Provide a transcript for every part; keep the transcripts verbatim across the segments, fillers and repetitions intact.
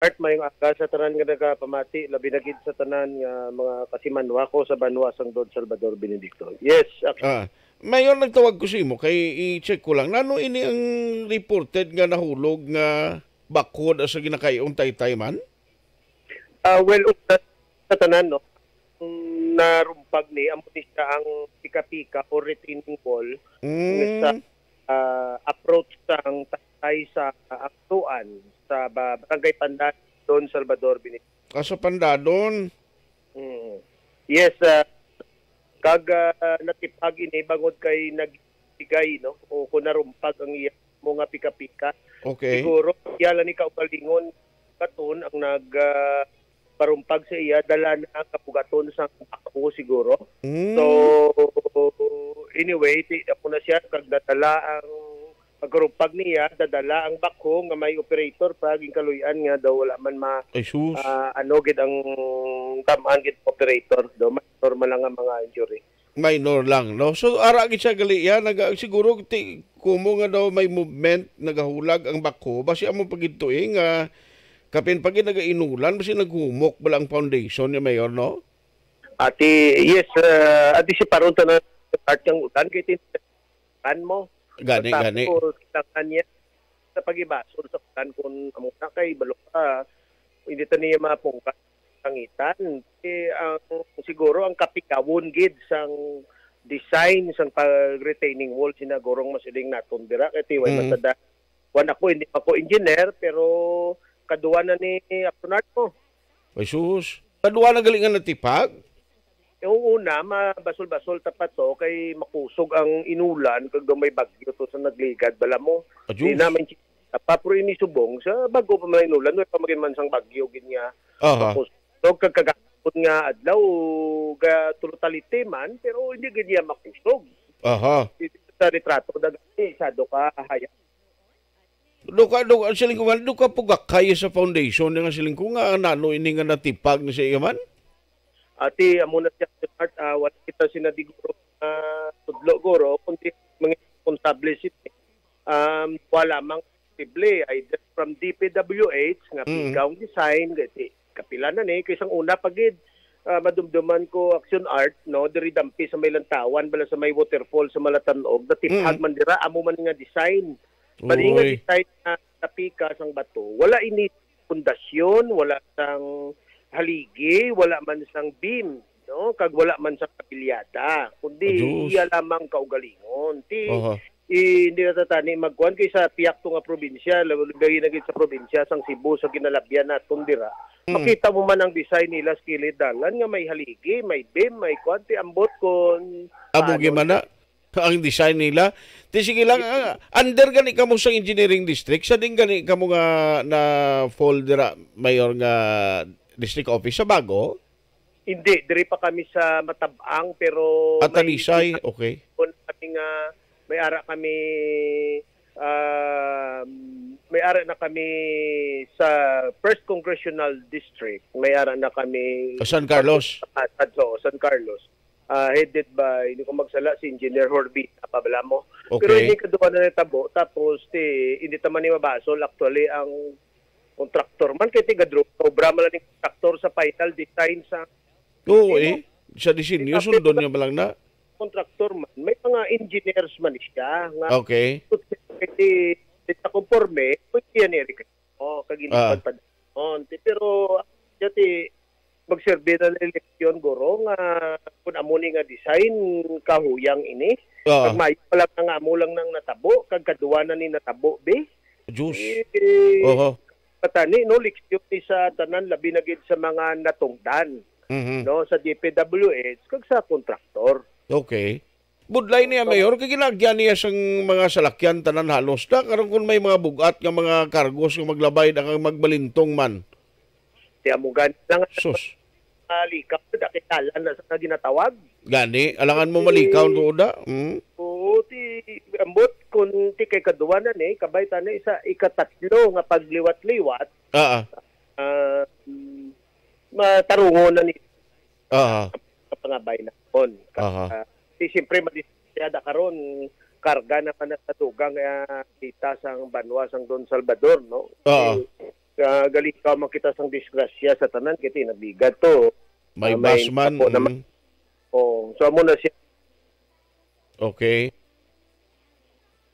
Art, mayong aga sa tanan nga nagapamati, labi na gid sa tanan nga mga kasimanwa ko sa banwa sang Don Salvador Benedicto. Yes, ak- Ah, Mayor, nagtawag ko sa imo kay i-check ko lang. Nano ini ang reported nga nahulog nga backhoe sa ginakay-ong taytay man? Ah, well, una, sa tanan, no, ang narumpag ni, amo ni siya ang pika-pika o retaining wall Mm. sa, ah, approach sang taytay sa Aktuan, sa ba-, Barangay Pandan, Don Salvador, Bini-. Ah, sa Pandadon. Mm. Yes, ah, kag, ah, natipag ini bangod kay nagbigay, no, o kung narumpag ang iya mo nga pika-pika. Okay. Siguro, iya lang ni kaugalingon katon ang nag, ah, parumpag sa iya, dala na ang kabugaton sang backhoe siguro. Mm. So, anyway, ti-, ako na siya, kag nadala ang pagkarumpag niya, dadala ang backhoe nga may operator pa, ginkaluy-an nga daw wala man ma-, Ay, sus. ah, ano gid ang tamaan gid operator, do, minor man lang ang mga injury. Minor lang, no? So, ara gid siya gali, ya, naga-, siguro ti-, kumo nga daw may movement, nagahulag ang backhoe. Basi amo pa gid to, eh, nga kapin pa gid nagainulan, basi naghumok bala ang foundation ni Mayor, no? Ati, yes, ah, ati si paron tanan part kang ulan, kay tin-, kan mo. Gani, gani. Tapos, kailangan niya sa pagibasol sa ulan kung amo na kay balo ka, hindi ta niya mapungka sangitan. Eh, ang, siguro ang kapikawon gid sang design sang pag-retaining wall, sinagurong masiling naton dira, kay tiway Mm. man tada. Wan ako, hindi pa ko engineer, pero kaduwa na ni Aponardo. Ay, sus. Kaduwa na gali nga natipag? Yung una, mabasol-basol tapat to, kay makusog ang inulan, kag daw may bagyo to sa nagligad, bala mo. Ajus. Di namin si-, tapa, pero ini subong, sa bago pa man inulan, may pamagin man sang bagyo, gid nga. Aha. Makusog, kag kagahapon nga adlaw, ga, totally man, pero hindi gid niya makusog. Aha. Sa retrato, dagani, sado ka, haya. Duka, duka, siling ko nga, duka pugakay sa foundation nga siling ko nga, nano ini nga natipag ni sa iya man? Ati, amo na siya, Art, ah, wala kita sinadiguro, ah, tudlo, guro, kundi mga responsable sini. Um, wala mang posible, either from D P W H nga Mm. pigaw ang design, kasi kapila na ni, kay sang una pa gid, ah, madumduman ko, Action Art, no, diri dampi sa may lantawan, bala sa may waterfall sa Malatanog, natipag Mm. man dira, amo man nga design. Bali nga Uy. design na tapika sang bato, wala ini pundasyon, wala sang haligi, wala man sang beam, no? Kag wala man sang kabilyada, kundi Adiyos. iya lamang kaugalingon. Ti, Aha. i-, hindi na ta tani magkuan kay sa pihak to nga probinsya, labi na gid sa probinsya sang Cebu, sa ginalabyan naton dira. Mm. Makita mo man ang design nila sa kilid dalan nga may haligi, may beam, may kuan, ti ambot kon Amo paano gid man na. Ang design nila. Ti, sige lang, Yes, sir. Ah, under gani kamo sa engineering district, sa din gani kamo nga na-fall dira, Mayor, nga district office sa bago? Hindi, diri pa kami sa Matabang, pero At may Talisay, okay. kami nga may ara kami, um, may ara na kami sa First Congressional District. May ara na kami Ah, San Carlos. Ah, San, so, San Carlos. Ah, headed by, hindi ko magsala, si Engineer Horby, pabala mo. Pero Okay. Hindi kaduha na natabo, tapos ti, hindi ta man ni mabasol, actually, ang kontraktor man, kay tiga drone, obra man lang ni kontraktor sa final design sa Oo, Hindi eh. Sa disenyo, Tapos sundon niya ba lang na? Kontraktor man, may mga engineers man siya nga Okay. Kay ti, ti sa konforme, pwede yan, Eric. Oh, kag hindi Ah. pagpadahon. Ti, pero, dati, magserbi na ng eleksyon, guro, nga kung amo ni nga design, kahuyang ini. Ah. Pag mayo pa lang nga amo lang nang natabo, kag kaduwa na ni natabo, be. Diyos. Eh, Oho. Patani, no, leksyon ni sa tanan, labi na gid sa mga natungdan, Mhm. no, sa D P W H, kag sa kontraktor. Okay. Budlay niya, Mayor, kay ginagyan niya sang mga salakyan tanan halos na. Karon kung may mga bugat nga mga kargos nga maglabay na kag magbalintong man. Ti amo gani lang Sus. Malikaw, da kay dalan na sa ginatawag. Gani, alangan mo malikaw, Eh, tuod, ah. Mm. Oo, ti, ambot, kung ti kay kaduwa na ni, kabay ta na isa, ikatatlo nga pagliwat-liwat, Ah, ah. ah, mm, matarungon na ni Ah, ah. Pangabay na kon. Ka-, Aha. ah, ti, siyempre, madiskusyada karon, karga naman na sa dugang, ah, kita sang banwa sang Don Salvador, no? Ah. Ti, Ka-, galikaw man kita sang disgrasya sa tanan, kay nabigat to. May Ah, may bus man, tapo naman. mm. Oh, so amo na siya. Okay.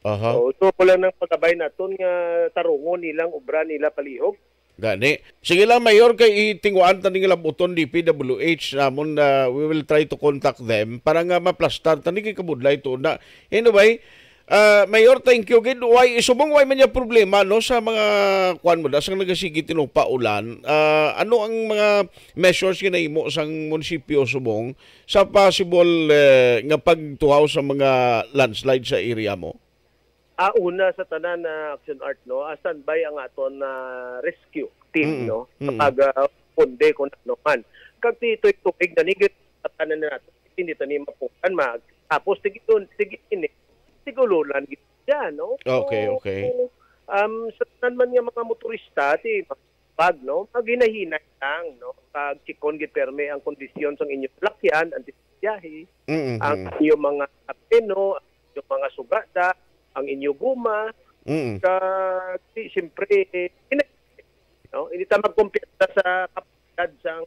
Aha. Oh, so wala nang pagabay naton nga tarungon nilang obra nila palihog. Gani. Sige lang, Mayor, kay itinguan ta ning labuton D P W H namon na we will try to contact them para nga maplastar tani kay kabudlay to na. Anyway, ah, Mayor, thank you gid. Why, subong why man niya problema, no, sa mga kuan mo da, sang nagasigi tinupa ulan. Ah, ano ang mga measures nga nahimo sang munisipyo subong sa possible, eh, nga pagtuhaw sa mga landslide sa area mo? Ah, una sa tanan na Action Art, no, ah, standby ang aton na rescue team, Mm, no, mm. Kapag ah, punde kung ano man. Kag ti ito'y tubig na nigit sa tanan na nato, hindi ta ni mapukan mag tapos tig tig ini tig-ululan gid siya, no? Okay, So, okay. Um, sa tanan man nga mga motorista, ti bag, no? Maghinay-hinay lang, no? Pag chikon gid perme ang kondisyon sang inyong lakyan, antes biyahe, Mm, ang mm. inyong mga peno, ang inyong mga sugada, ang inyong guma, Mm. kag di, siyempre, ina-, no? Hindi ta magkumpiyansa sa kapasidad sang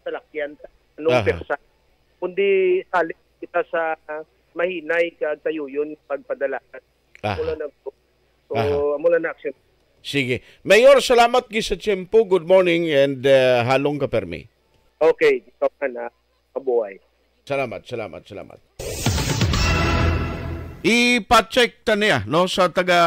salakyan sa anong Aha. Persa, kundi salit kita sa mahinay kag tayuyon pagpadala. Aha. Mula na, so, Aha. Mula na action. Sige. Mayor, salamat gid sa tiyempo. Good morning and, uh, halong ka permi. Okay, ikaw man, ah, mabuhay. Salamat, salamat, salamat. Ipa-check ta niya, no, sa taga